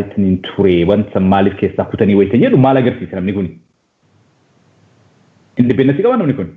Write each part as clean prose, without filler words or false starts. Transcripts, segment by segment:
Ittiin ture wanta maaliif keessaa kutanii wayita jedhu maal agarsiisa namni kun? Independence qaba namni kun?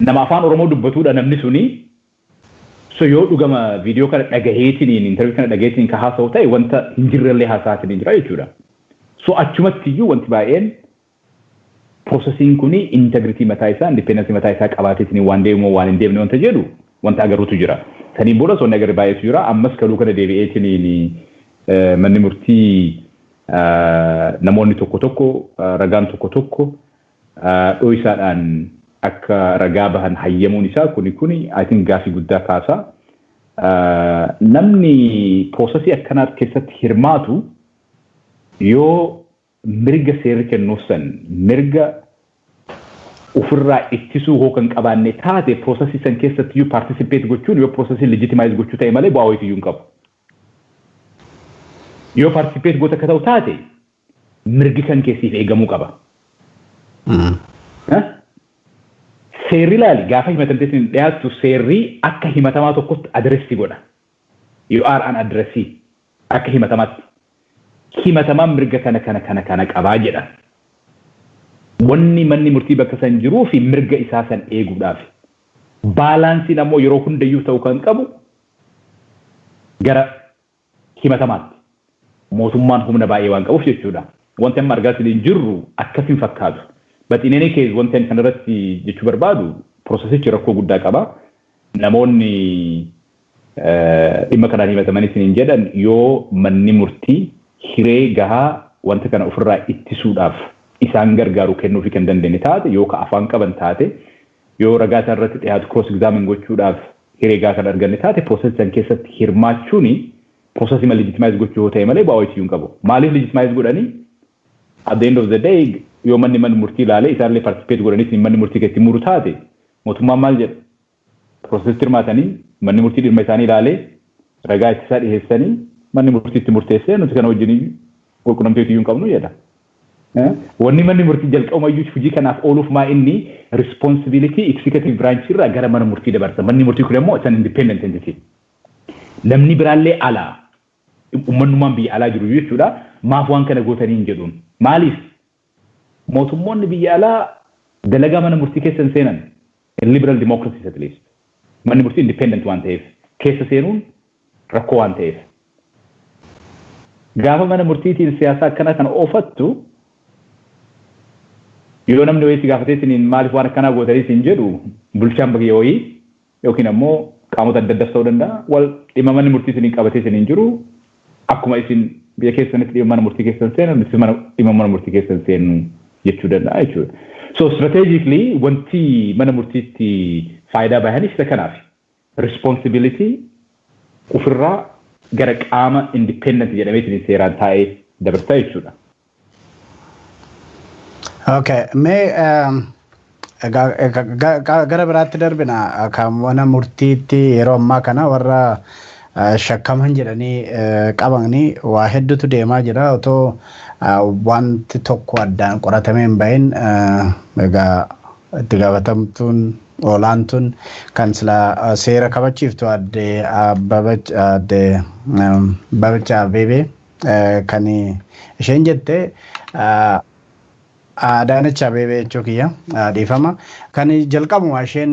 Nama afaan Oromoo dubbatuudha namni suni. So yoo dhugama viidiyoo kana dhagaheetiin, interview kana dhagaheetiin ka haasa'u ta'e, wanta hin jirrellee haasa'aatiin jira jechuudha. So achumatti iyyuu wanti baay'een processiin kuni integrity mataa isaa, independence mataa isaa qabaateetiin waan deemu waan hin deemne wanta jedhu wanta agarruutu jira. Saniin booda sonni agarre baay'eetu jira. Ammas kaluu kana deebi'eetiin manni murtii namoonni tokko tokko, ragaan tokko tokko dho'isaadhaan akka ragaa bahan hayyamuun isaa kuni I think gaafii guddaa kaasa. Namni processii akkanaa keessatti hirmaatu yoo mirga seerri kennuuf san, mirga ofirraa ittisuu hoo kan qabaanne taate, processii san keessatti iyyuu participate gochuun yoo processii legitimize gochuu ta'e malee bu'aa wayiitu iyyuu hin qabu. Yoo participate goota akka ta'u taate, mirgi kan keessiif eegamuu qaba. Seerri ilaali, gaafa himatamtee isin dhiyaattu seerri akka himatamaa tokkotti address godha. You are an addressee akka himatamaatti. Himatamaan mirga kana kana kana kana qabaa jedha. Wanni manni murtii bakka san jiruu fi mirga isaa san eeguudhaaf. Balanceiin ammoo yeroo hundayyuu ta'uu kan qabu gara himatamaatti. Mootummaan humna baay'ee waan qabuuf jechuudha. Wanti amma argaa hin jirru akkas hin fakkaatu. But in any case, wanti ani kanarratti jechuu barbaadu, processichi rakkoo guddaa qaba. Namoonni dhimma kanaan himatamanii isin jedhan, yoo manni murtii hiree gahaa wanta kana ofirraa ittisuudhaaf isaan gargaaru kennuufi kan dandeenye taate, yoo ka afaan qaban taate, yoo ragaa isaan irratti dhiyaatu cross examine gochuudhaaf hiree gahaa kan arganne taate, processii san keessatti hirmaachuuni processii ma legitimize gochuu yoo ta'e malee bu'aa wayitii hin qabu. Maaliif legitimize godhanii? At the end of the day, yoo manni mana murtii ilaalee isaallee participate godhanii manni murtii keessatti muru taate, mootummaan maal jedha? Processitti hirmaatanii, manni murtii dhimma isaanii ilaalee, ragaa ittisaa dhiyeessanii, manni murtii itti murteessee, nuti kana wajjin walqunnamtii iyyuu hin qabnu jedha. Wanni manni murtii jalqabumayyuu hojii kanaaf ooluuf maa inni responsibility executive branch irraa gara mana murtii dabarsa. Manni murtii kun immoo it's an independent entity. Namni biraallee alaa, uummannumaan biyya alaa jiru jechuudha. Maaf waan kana gootanii hin jedhuun. Maaliif? Mootummoonni biyya alaa dalagaa mana murtii keessa hin seenan. In liberal democracies at least. Manni murtii independent waan ta'eef keessa seenuun rakkoo waan ta'eef. Gaafa mana murtiitiin siyaasa akkana kana oofattu, yoo namni wayii si gaafatee isiniin maaliif waan akkanaa gootanii isin jedhu, bulchaan biyya wayii yookiin ammoo qaamota adda addaas ta'uu danda'a. Wal dhimma manni murtii isiniin qabatee isiniin jiru, akkuma isin biyya keessanitti dhimma mana murtii keessan seenan, nuti dhimma mana murtii keessan seennu jechuu danda'a jechuudha. So strategically wanti mana murtiitti faayidaa bahanis isa kanaaf. Responsibility ofirraa gara qaama independent jedhamee seeraan taa'ee dabarsaa jechuudha. Okay, mee gara biraatti darbina. Kan mana murtiitti yeroo ammaa kana warra shakkaman jedhanii qabanii waa hedduutu deemaa jira. Otoo wanti tokko addaan qoratamee hin bahin, egaa itti gaafatamtuun olaantuun kan sila seera kabachiiftu adde Ababacha Abeebee kan isheen jette, Adaanech Abeebee jechuu kiyya, dhiifama. Kan jalqabuma isheen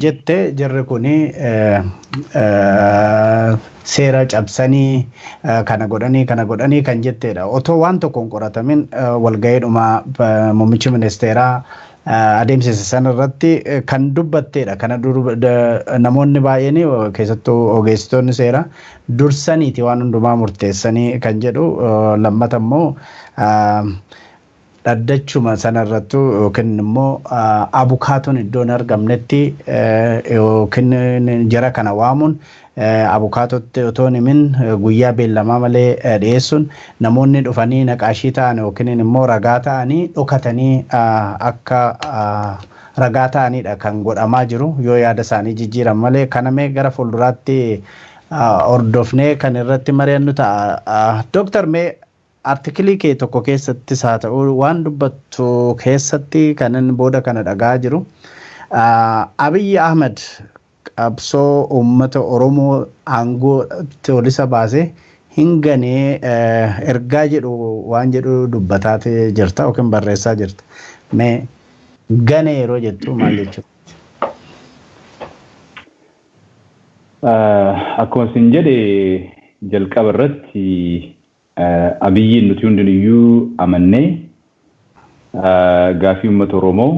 jette, jarri kuni seera cabsanii kana godhanii kana godhanii kan jetteedha. Otoo waan tokko hin qoratamin walga'iidhuma muummichi ministeeraa adeemsise sana irratti kan dubbatteedha. Kana namoonni baay'een, keessattuu ogeessitoonni seeraa, dursaniiti waan hundumaa murteessanii kan jedhu. Lammata immoo dhaddachuma sanarrattu yookiin immoo abukaatoon iddoo hin argamnetti yookiin jara kana waamuun, abukaatotti otoo hin himin guyyaa beellamaa malee dhiyeessuun, namoonni dhufanii naqaashii ta'an yookiin immoo ragaa ta'anii dhokatanii akka ragaa ta'anidha kan godhamaa jiru yoo yaada isaanii jijjiiran malee. Kana mee gara fuulduraatti hordofnee kan irratti mari'annu ta'a. Dooktar, mee artikilii kee tokko keessattis haa ta'u waan dubbattu keessatti kan inni booda kana dhagaa jiru, Abiyyi Ahmed qabsoo uummata Oromoo aangootti ol isa baase Hin ganee ergaa jedhu waan jedhu dubbataa jirta yookiin barreessaa jirta. Mee gane yeroo jettu maal jechuudha? Akkuma isin jedhe, jalqaba irratti Abiyyiin nuti hundinuyyuu amannee gaafii uummata Oromoo,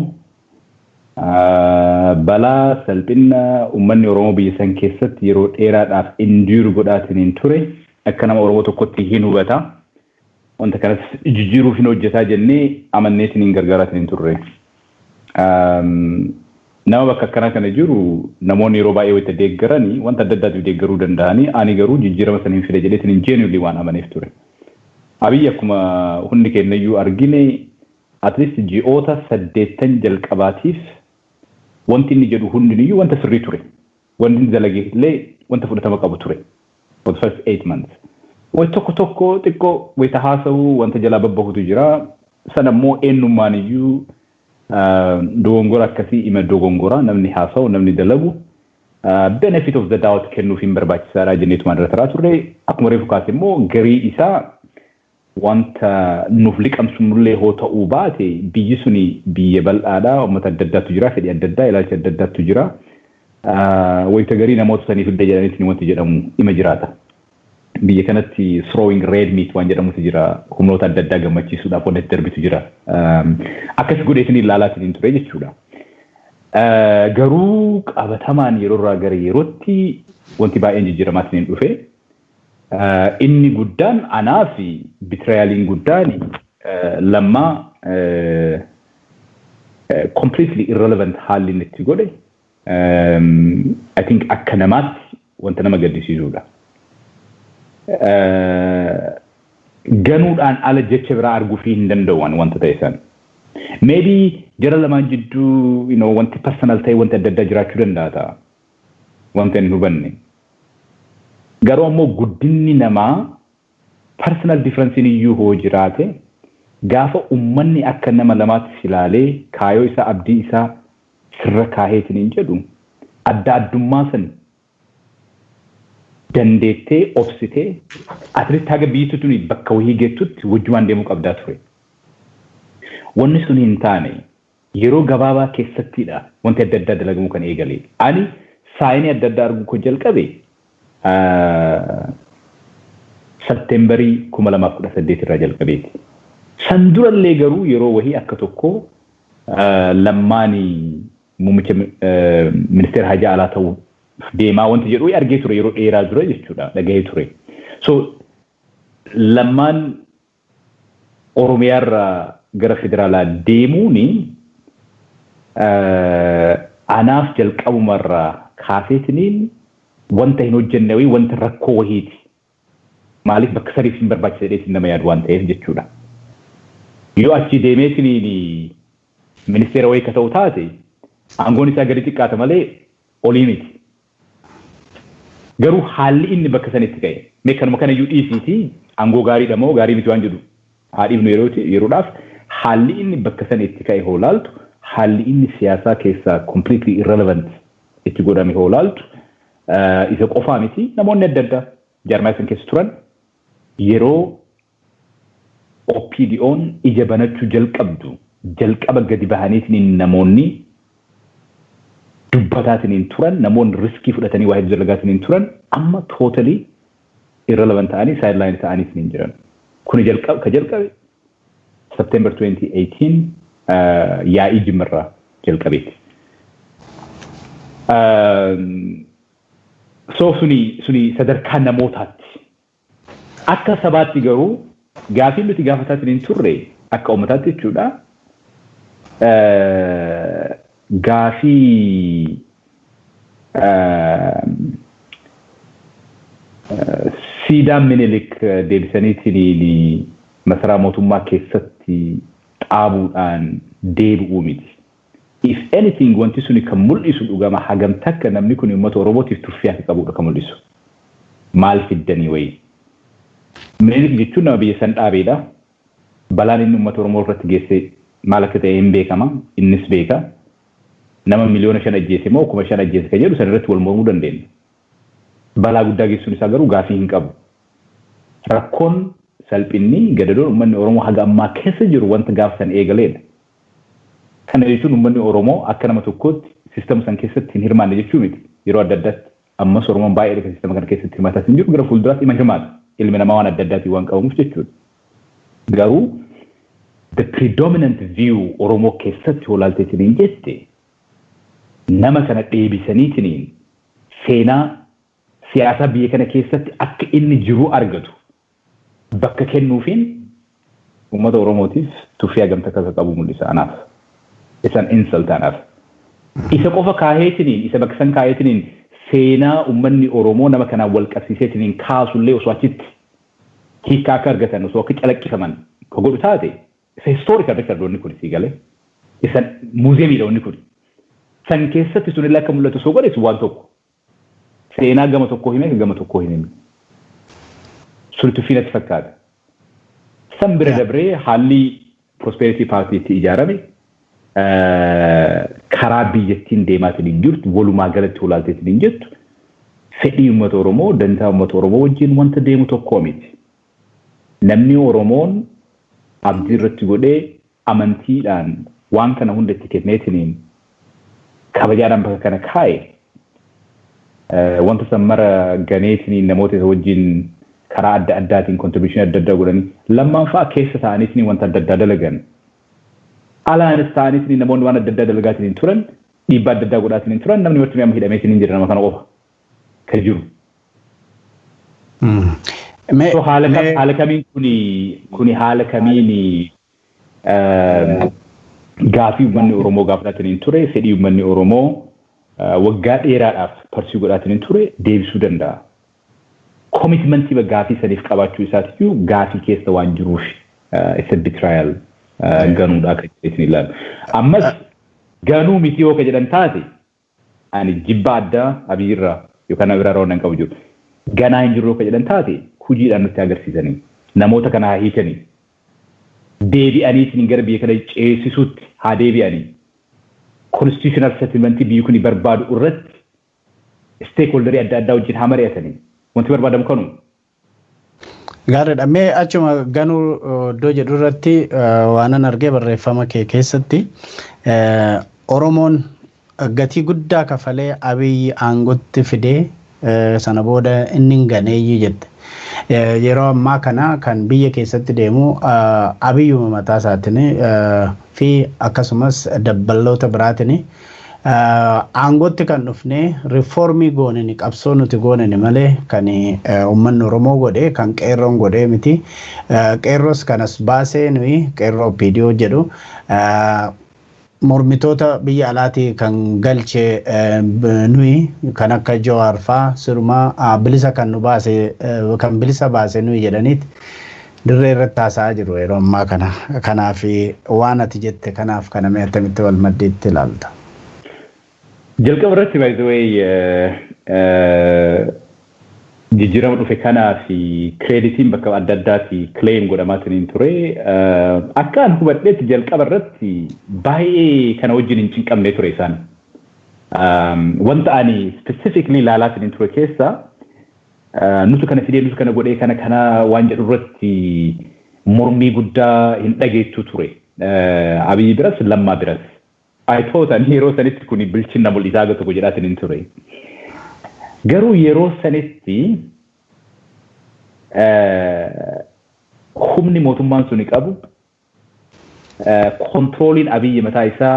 balaa salphina uummanni Oromoo biyya san keessatti yeroo dheeraadhaaf endure godhaatiin ture akka nama Oromoo tokkotti hin hubata. Wanta kanas jijjiiruuf hin hojjetaa jennee amanneetiin hin gargaaraatiin turre. Nama bakka akkanaa kana jiru namoonni yeroo baay'ee wayita deeggaranii wanta adda addaatiif deeggaruu danda'anii, ani garuu jijjiirama sana hin fide jedheetiin hin genuinely waan amaneef ture. Abiyyi akkuma hundi kennayyuu argine, at least ji'oota 8 jalqabaatiif wanti inni jedhu hundiniyyuu wanta sirrii ture. Wanti inni dalage illee wanta fudhatama qabu ture. For the first 8 months. Wanti tokko tokko xiqqoo wayita haasa'u wanta jalaa babbahutu jira. Sana immoo eenyummaan iyyuu dogongora akkasii ima dogongora, namni haasa'u, namni dalagu, benefit of the doubt kennuuf hin barbaachisaadha jenneetumaan irra taraa turre. Akkuma reefu kaase immoo, garii isaa wanta nuuf liqamsumullee hoo ta'uu baate, biyyi suni biyya bal'aadha, uummata adda addaatu jira, fedhii adda addaa, ilaalcha adda addaatu jira. Wayita garii namoota saniif illee jedhaniitiin wanti jedhamu ima jiraata. Biyya kanatti throwing red meat waan jedhamutu jira, humnoota adda addaa gammachiisuudhaaf wanti darbitu jira. Akkas godheetiin ilaalaatiin ture jechuudha. Garuu qabatamaan yeroo irraa gara yerootti wanti baay'een jijjiiramaatiin dhufe. Inni guddaan anaa fi betrayaliin guddaan Lammaa completely irrelevant haalli inni itti godhe, I think akka namaatti wanta nama gaddisiisudha. Ganuudhaan ala jecha biraa arguufii hin danda'u wanta ta'e sana. Maybe jara lamaan jidduu wanti personal ta'e, wanti adda addaa jiraachuu danda'a ta'a. Wanta hin hubanne. Garuu ammoo guddinni namaa, personal differencein iyyuu hoo jiraate, gaafa ummanni akka nama lamaatti ilaalee kaayoo isaa, abdii isaa sirra kaaheetiin hin jedhu, adda addummaa san dandeettee obsitee at least haga biyyi tuni bakka wahii geettutti wajjumaan deemuu qabdaa ture. Wanni sun hin taane. Yeroo gabaabaa keessattidha wanti adda addaa dalagamuu kan eegale. Ani signii adda addaa arguu kan jalqabe Septemberii 2018 irraa jalqabeeti. San durallee garuu yeroo wahii akka tokko Lammaanii muummicha ministeera hajaa alaa ta'uu deemaa wanti jedhu argee ture, yeroo dheeraa dura jechuudha, dhagahee ture. So Lammaan Oromiyaarraa gara federaalaa deemuuni anaaf jalqabumarraa kaaseetiniin wanta hin hojjenne wayii, wanta rakkoo wahiiti. Maaliif bakka sadiif hin barbaachisa jedheetiin nama yaadu waan ta'eef jechuudha. Yoo achi deemeetiniin ministeera wayii ka ta'u taate, aangoon isaa gadi xiqqaata malee olii miti. Garuu haalli inni bakka sanitti ka'e, mee kanuma kanayyuu dhiisiitii, aangoo gaariidha moo gaarii miti waan jedhu haa dhiifnu yeroodhaaf, haalli inni bakka sana itti ka'e hoo laaltu, haalli inni siyaasaa keessaa completely irrelevant itti godhame hoo laaltu, isa qofaa miti, namoonni adda addaa jaarmaa san keessa turan yeroo OPDO'n ija banachuu jalqabdu jalqaba gadi bahaniitiin namoonni dubbataatiin turan, namoonni riskii fudhatanii waa hedduu dalagaatiin turan, amma totally irrelevant ta'anii sideline ta'aniitiin jiran. Kuni jalqaba ka jalqabe September 2018 yaa'ii Jimmarraa jalqabeeti. So suni sadarkaa namootaatti. Akka sabaatti garuu gaafii nuti gaafataatiin hin turre, akka uummataatti jechuudha. Gaafii siidaan Minilik deebisaniitiin masaraa mootummaa keessatti dhaabuudhaan deebi'uu miti. If anything, wanti suni kan mul'isu dhugama hagam takka namni kun uummata Oromootiif tuffii akka qabudha kan mul'isu. Maal fiddanii wayii? Minilik jechuun nama biyya san dhaabeedha. Balaan inni uummata Oromoo irratti geesse maal akka ta'e hin beekama. Innis beeka. Nama 5 miliyoona ajjeese moo 5,000 ajjeese kan jedhu san irratti wal mormuu dandeenya. Balaa guddaa geessuun isaa garuu gaafii hin qabu. Rakkoon, salphinni, gadadoon uummanni Oromoo haga ammaa keessa jiru wanta gaafa san eegaleedha. Kana jechuun uummanni Oromoo akka nama tokkootti sistema san keessatti hin hirmaanne jechuu miti. Yeroo adda addaatti ammas Oromoon baay'ee sistema kana keessatti hirmaataa hin jiru, gara fuulduraatti ima hirmaata. Ilmi namaa waan adda addaatiin waan qabamuuf jechuudha. Garuu the predominant view Oromoo keessatti holaalteetiin jette, nama kana deebisaniitiin seenaa siyaasaa biyya kana keessatti akka inni jiru argatu bakka kennuufiin uummata Oromootiif tuffii hagamta akka qabu mul'isa anaaf. Isan insult anaaf. Isa qofa kaaheetiniin, isa bakka san kaaheetiniin seenaa uummanni Oromoo nama kanaan wal qabsiiseetiniin kaasullee osoo achitti hiikkaa akka argatan, osoo akka calaqqifaman ka godhu taate, isa historical record wanni kun sii galee, isa muuziyeemiidha wanni kun. San keessatti sunillee akka mul'atu osoo godhe waan tokko. Seenaa gama tokkoo himee gama tokkoo hin himne. Sun tuffii natti fakkaata. San bira dabree haalli Prosperity Party itti ijaarame, karaa biyyattiin deemaatiin hin jirtu, walumaa galatti olaalteetiin hin jirtu, fedhii uummata Oromoo, dantaa uummata Oromoo wajjin wanta deemu tokko miti. Namni Oromoon abdii irratti godhee, amantiidhaan waan kana hunda itti kenneetiniin kabajaadhaan bakka kana kaa'e, wanta san mara ganeetiniin namoota isa wajjin karaa adda addaatiin contribution adda addaa godhanii, lammaanfaa keessa ta'aniitiin wanta adda addaa dalagan. Alaanis ta'aniitiin namoonni waan adda addaa dalagaatiin turan, dhiibbaa adda addaa godhaatiin turan, namni marti amma hidhameetiin hin jira, nama kana qofa kan jiru. So haala kamiin kuni haala kamiin gaafii uummanni Oromoo gaafataatiin ture, fedhii uummanni Oromoo waggaa dheeraadhaaf pursue godhaatiin ture deebisuu danda'a? Commitmentii gaafii saniif qabaachuu isaatiyyuu gaafii keessa waan jiruuf isa betrayal ganuudha akka jedheetiin ilaalu. Ammas ganuu miti yoo ka jedhan taate, ani jibba addaa Abiyyiirraa yookaan nama biraarraa waan qabu jiru. Ganaa hin jiru yoo ka jedhan taate, hojiidhaan nutti agarsiisanii, namoota kana haa hiikanii, deebi'aniitiin gara biyya kana ceesisuutti haa deebi'anii, constitutional settlementii biyyi kun barbaadu irratti stakeholderii adda addaa wajjin haa mari'atanii, wanti barbaadamu kanuma. Gaariidha. Mee achuma ganuu iddoo jedhu irratti waanan argee barreeffama kee keessatti, Oromoon gatii guddaa kafalee Abiyyi aangootti fidee, sana booda inni hin ganeeyyii jette. Yeroo ammaa kana kan biyya keessatti deemu Abiyyuma mataa isaatiin fi akkasumas dabballoota biraatiin aangootti kan dhufne riifoormii goonini, qabsoo nuti goonini malee kan uummanni Oromoo godhe, kan qeerroon godhee miti. Qeerroos kanas baasee nuyi, qeerroo OPDO jedhu, mormitoota biyya alaatii kan galche nuyi, kan akka Jawaar faa sirumaa bilisa kan nu baase, kan bilisa baase nuyi jedhaniiti dirree irratti haasa'aa jiru yeroo ammaa kana. Kanaaf waan ati jette kanaaf kana mee attamitti wal maddiitti ilaalta? Jalqaba irratti, by the way, jijjiirama dhufe kanaa fi creditiin bakka adda addaatti claim godhamaatiin ture. Akka an hubadheetti, jalqaba irratti baay'ee kana wajjin hin cinqamne ture isaan. Wanta ani specifically ilaalaatiin ture keessa, nutu kana fidee, nutu kana godhee, kana kana waan jedhu irratti mormii guddaa hin dhageettu ture. Abiyyi biras, Lammaa biras. I thought ani yeroo sanitti kun bilchinna mul'isaa tokko jedhaatiin hin ture. Garuu yeroo sanitti humni mootummaan suni qabu, controliin Abiyyi mataa isaa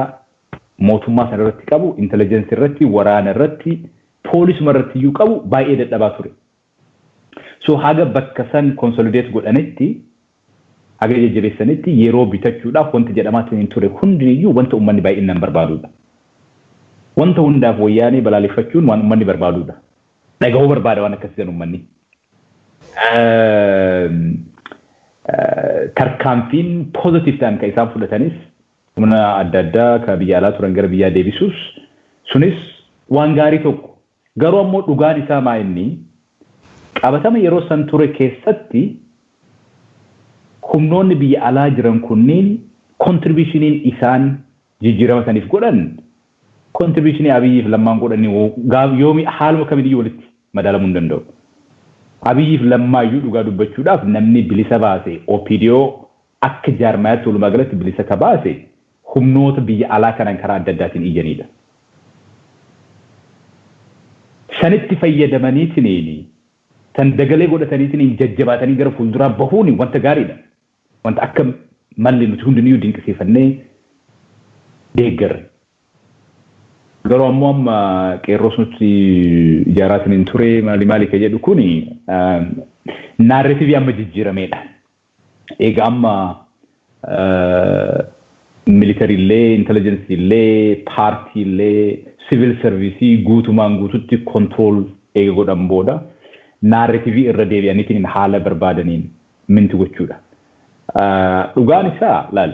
mootummaa sana irratti qabu, intelligencii irratti, waraana irratti, poolisuma irratti iyyuu qabu baay'ee dadhabaa ture. So haga bakka san consolidate godhanitti, haga jajjabeessanitti, yeroo bitachuudhaaf wanti jedhamaa hin ture hundiniyyuu wanta uummanni baay'inaan barbaadudha. Wanta hundaaf Wayyaanee balaaleffachuun waan uummanni barbaadudha. Dhagahuu barbaada waan akkasii uummanni. Tarkaanfiin positive ta'an kan isaan fudhatanis, humna adda addaa kan biyya alaa turan gara biyyaa deebisuus, sunis waan gaarii tokko. Garuu ammoo dhugaan isaa maa inni qabatama yeroo san ture keessatti humnoonni biyya alaa jiran kunniin contributioniin isaan jijjiirama saniif godhan contributionii Abiyyiif Lammaan godhanii yoomi haaluma kamiyyuu walitti madaalamuu hin danda'u. Abiyyiif Lammaayyuu dhugaa dubbachuudhaaf namni bilisa baase, OPDO akka jaarmayaatti walumaa galatti bilisa ka baase, humnoota biyya alaa kanaan karaa adda addaatiin iyyanidha. Sanitti fayyadamaniitiin san dagalee godhataniitiin jajjabaatanii gara fuulduraa bahuun wanta gaariidha. Wanta akka malli nuti hundiniyyuu dinqisiifannee deeggarre. Garuu ammoo amma qeerroos nuti ijaaraatiin hin ture, maali maali ka jedhu kuni narrative amma jijjiirameedha. Egaa amma military illee, intelligence illee, paartii illee, civil service guutumaan guututti control eega godhan booda narrative irra deebi'aniitiin haala barbaadaniin minti gochuudha. Dhugaan isaa laal.